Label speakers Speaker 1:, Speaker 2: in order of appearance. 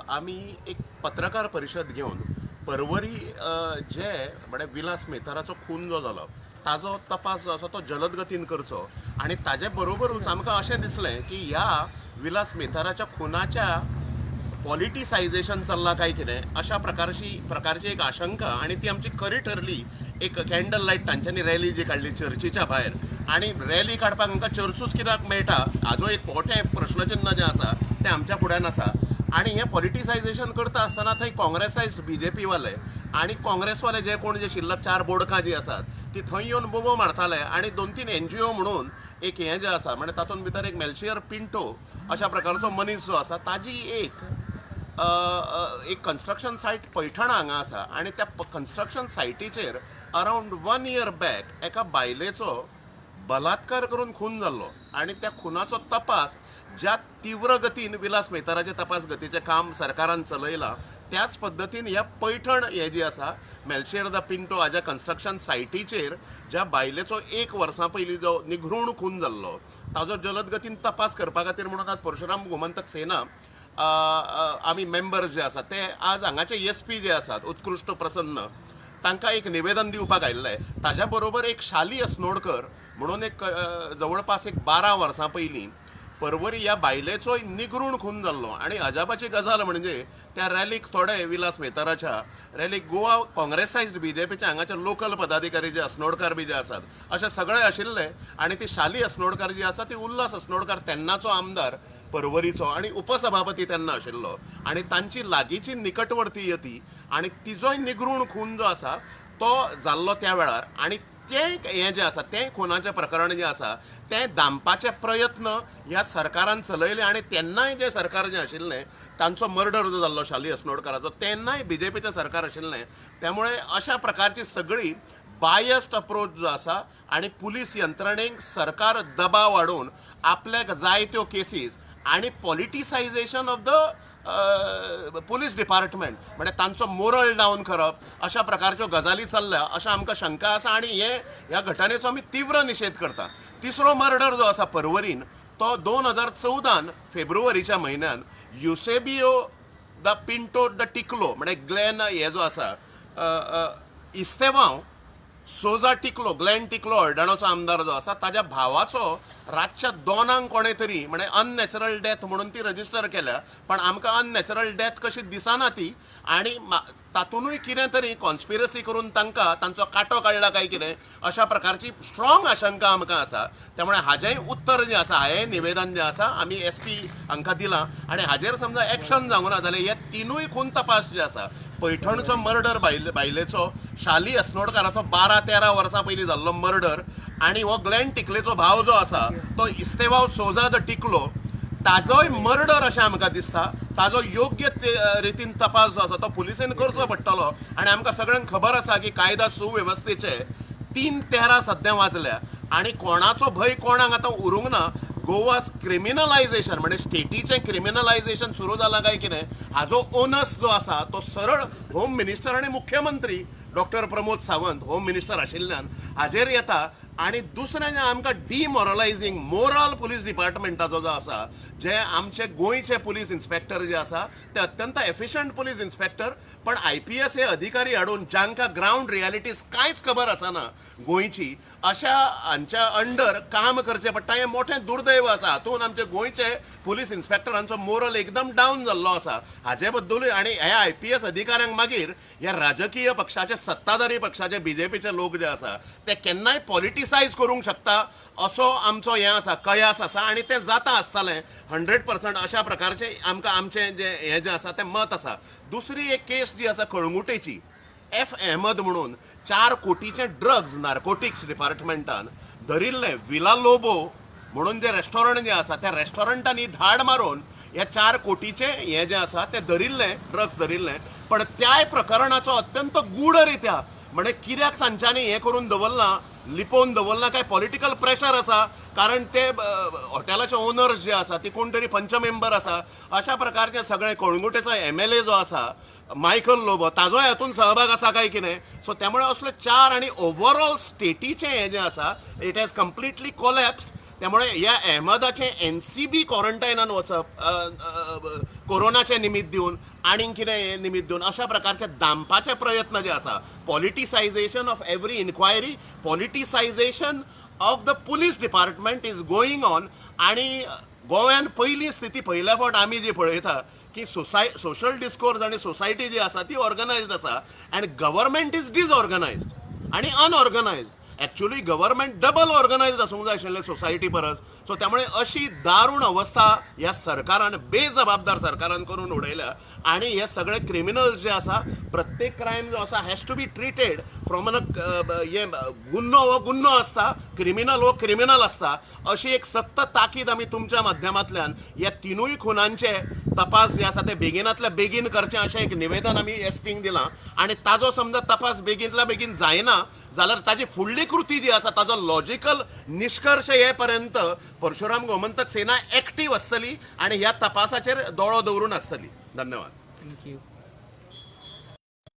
Speaker 1: आमी एक पत्रकार परिशद घेवन परवरी जे म्हळ्यार विलास मेहताराचो खून जो जालो ताजो तपास जो आसा तो जलद गतीन करचो आनी ताजे बरोबरूच आमकां अशें दिसलें की ह्या विलास मेहताराच्या खुनाच्या पॉलिटिसायझेशन चल्लां काय कितें अशा प्रकारची एक आशंका आनी ती आमची खरी ठरली. एक कॅन्डल लायट तांच्यांनी रॅली जी काडली चर्चीच्या भायर आनी रॅली काडपाक आमकां चर्चूच कित्याक मेळटा हाजो एक मोठें प्रश्नचिन्ह जें आसा तें आमच्या फुड्यान आसा. आनी हें पॉलिटिसायझेशन करता आसतना थंय काँग्रेसायज्ड बीजेपी वाले आनी काँग्रेसवाले जे कोण जे शिल्लक चार बोडकां जी आसात ती थंय येवन बोबो मारताले आनी 2-3 NGO म्हणून एक हें जें आसा म्हणजे तातूंत भितर एक मेल्शियर पिंटो अशा प्रकारचो मनीस जो आसा ताजी एक एक कन्स्ट्रक्शन सायट पैठणा हांगा आसा आनी त्या कन्स्ट्रक्शन सायटीचेर अरावंड 1 इयर बॅक एका बायलेचो बलात्कार करून खून जाल्लो आनी त्या खुनाचो तपास ज्या तीव्र गतीन विलास मेहताराचे तपास गतीचें काम सरकारान चलयलां त्याच पद्दतीन ह्या पैठण हे जी आसा मेल्शियर the Pinto हाज्या कन्स्ट्रक्शन सायटीचेर ज्या बायलेचो 1 वर्सां पयलीं जो निघृण खून जाल्लो ताजो जलद गतीन तपास करपा खातीर म्हणून आज परशुराम गोमंतक सेना आमी मेंबर्स जे आसात ते आज हांगाचे SP जे आसात उत्कृश्ट प्रसन्न तांकां एक निवेदन दिवपाक आयिल्लें. ताज्या बरोबर एक शाली अस्नोडकर म्हणून एक जवळपास एक 12 वर्सां पयलीं परवरी ह्या बायलेचोय निगरूण खून जाल्लो आनी अजापाची गजाल म्हणजे त्या रॅलीक थोडे विलास मेहताराच्या रॅलीक गोवा काँग्रेसायज्ड बीजेपीचे हांगाचे लोकल पदाधिकारी जे अस्नोडकार बी जे आसात अशे सगळे आशिल्ले आनी ती शाली अस्नोडकार जी आसा ती उल्हास अस्नोडकार तेन्नाचो आमदार परवरीचो आनी उपसभापती तेन्ना आशिल्लो आनी तांची लागींची निकटवर्तीय ती आनी तिजोय निगरूण खून जो आसा तो जाल्लो त्या वेळार आनी तें हें जें आसा तें खुनाचें प्रकरण जें आसा तें दामपाचे प्रयत्न ह्या सरकारान चलयले आनी तेन्नाय जें सरकार जें आशिल्लें तांचो मर्डर जो जाल्लो शाली अस्नोडकाराचो तेन्नाय बीजेपीचें सरकार आशिल्लें. त्यामुळे अशा प्रकारची सगळी बायस्ड अप्रोच जो आसा आनी पुलीस यंत्रणेक सरकार दबाव हाडून आपल्याक जाय त्यो केसीस आनी politicisation of the police department म्हणजे तांचो मोरल डावन करप अशा प्रकारच्यो गजाली चल्ल्या अशें आमकां शंका आसा आनी हे ह्या घटनेचो आमी तीव्र निशेध करता. तिसरो मर्डर जो आसा परवरीन तो 2014 फेब्रुवारीच्या म्हयन्यान युसेबियो the Pinto the टिकलो म्हणजे ग्लॅन हे जो आसा इस्तेवांव सोजा टिकलो ग्लॅन टिकलो हळदणाचो आमदार जो आसा ताज्या भावाचो रातच्या 2 कोणें तरी म्हणजे अननॅचरल डेथ म्हणून ती रजिस्टर केल्या पण आमकां अननॅचरल डेथ कशी दिसना ती आनी तातूनूय कितें तरी कॉन्स्पिरसी करून तांकां तांचो कांटो काडला काय कितें अशा प्रकारची स्ट्रॉंग आशंका आमकां आसा. त्यामुळे हाजेंय उत्तर जें आसा हाजें निवेदन जें आसा आमी SP हांकां दिलां आनी हाजेर समजा एक्शन जावंक ना जाल्यार हे तिनूय खून तपास जे आसा पैठणचो मर्डर बायलेचो शाली अस्नोडकाराचो 12-13 वर्सां पयलीं जाल्लो मर्डर आनी हो ग्लॅन टिकलेचो भाव जो आसा तो इस्तेवाव सोजा the टिकलो ताजोय मर्डर अशें आमकां दिसता. ताजो योग्य रितीन तपास जो आसा तो पुलिसेन करचो पडटलो आनी आमकां सगळ्यांक खबर आसा की कायदा सुवेवस्थेचे 3:13 सद्या वाजल्या आनी कोणाचो भंय कोणाक आतां उरूंक ना. गोवा क्रिमिनलायझेशन म्हणजे स्टेटीचें क्रिमिनलायझेशन सुरू जालां काय कितें हाजो ओनस जो आसा तो सरळ होम मिनिस्टर आनी मुख्यमंत्री doctor Pramod Sawant home minister आशिल्ल्यान हाजेर येता. आनी दुसरें जें आमकां डिमॉरलायझींग मोरल पुलीस डिपार्टमेंटाचो जो आसा जे आमचे गोंयचे पुलीस इन्स्पेक्टर जे आसा ते अत्यंत एफिशंट पुलीस इन्स्पेक्टर पण IPS हे अधिकारी हाडून जांकां ग्रावंड रियलिटीज कांयच खबर आसना गोंयची अशा हांच्या अंडर काम करचें पडटा हें मोठें दुर्दैव आसा. हातूंत आमचे गोंयचे पुलीस इन्स्पेक्टरांचो मोरल एकदम डावन जाल्लो आसा हाजे बद्दलूय आनी ह्या IPS अधिकाऱ्यांक मागीर ह्या राजकीय पक्षाचे सत्ताधारी पक्षाचे बीजेपीचे लोक जे आसा ते केन्नाय पॉलिटिसायज करूंक शकता असो आमचो हें आसा कयास आसा आनी तें जाता आसतलें 100% अशा प्रकारचें आमकां आमचें जें हें जें आसा तें मत आसा. दुसरी एक केस जी आसा कळंगुटेची F Ahmed म्हणून 4 कोटीचे ड्रग्ज नार्कोटिक्स डिपार्टमेंटान धरिल्लें विला लोबो म्हणून जें रेस्टॉरंट जें आसा त्या रेस्टॉरंटांनी धाड मारून ह्या 4 कोटीचें हें जें आसा तें धरिल्लें ड्रग्स धरिल्लें पण त्याय प्रकरणाचो अत्यंत गूढ रित्या म्हणजे कित्याक तांच्यांनी हें करून दवरलां लिपोवन दवरलां काय पॉलिटिकल प्रेशर आसा कारण ते हॉटेलाचे ओनर्स जे आसा ती कोण तरी पंच मेंबर आसा अशा प्रकारचे सगळे कळंगुटेचो MLA जो आसा मायकल लोबो ताजोय हातूंत सहभाग आसा काय कितें सो त्यामुळे असले 4 आनी ओवरऑल स्टेटीचें हें जें आसा it has completely collapsed. त्यामुळे ह्या अहमदाचें NCB क्वॉरंटायनान वचप कोरोनाचें निमित्त दिवन आनीक कितें हें निमित्त दिवन अशा प्रकारचे दामपाचे प्रयत्न जे आसा, politicisation of every inquiry, politicisation of the police department is going on. आनी गोंयान पयली स्थिती पयल्या फावट आमी जी पळयता की सोशल डिस्कोर्स आनी सोसायटी जी आसा ती ऑर्गनायज्ड आसा आनी गव्हर्मेंट is डिसऑर्गनायज्ड आनी unorganised. Actually government double organised आसूंक जाय आशिल्लें सोसायटी परस. सो त्यामुळे अशी दारूण अवस्था ह्या सरकारान, बेजबाबदार सरकारान करून उडयल्या. आनी हे सगळे क्रिमिनल जे आसा, प्रत्येक क्रायम जो आसा has to be treated from an हे गुन्नो हो गुन्नो आसता, क्रिमिनल हो क्रिमिनल आसता, अशी एक सक्त ताकीद आमी तुमच्या माध्यमांतल्यान ह्या तिनूय खुनांचे तपास जे आसा ते बेगिनातल्या बेगीन करचे अशें एक निवेदन आमी एसपींक दिलां. आनी ताजो समजा तपास बेगीनतल्या बेगीन जायना जाल्यार ताजी फुडली कृती जी आसा ताजो लॉजिकल निश्कर्श ये पर्यंत परशुराम गोमंतक सेना एक्टीव आसतली आनी ह्या तपासाचेर दोळो दवरून आसतली. धन्यवाद.
Speaker 2: Thank you.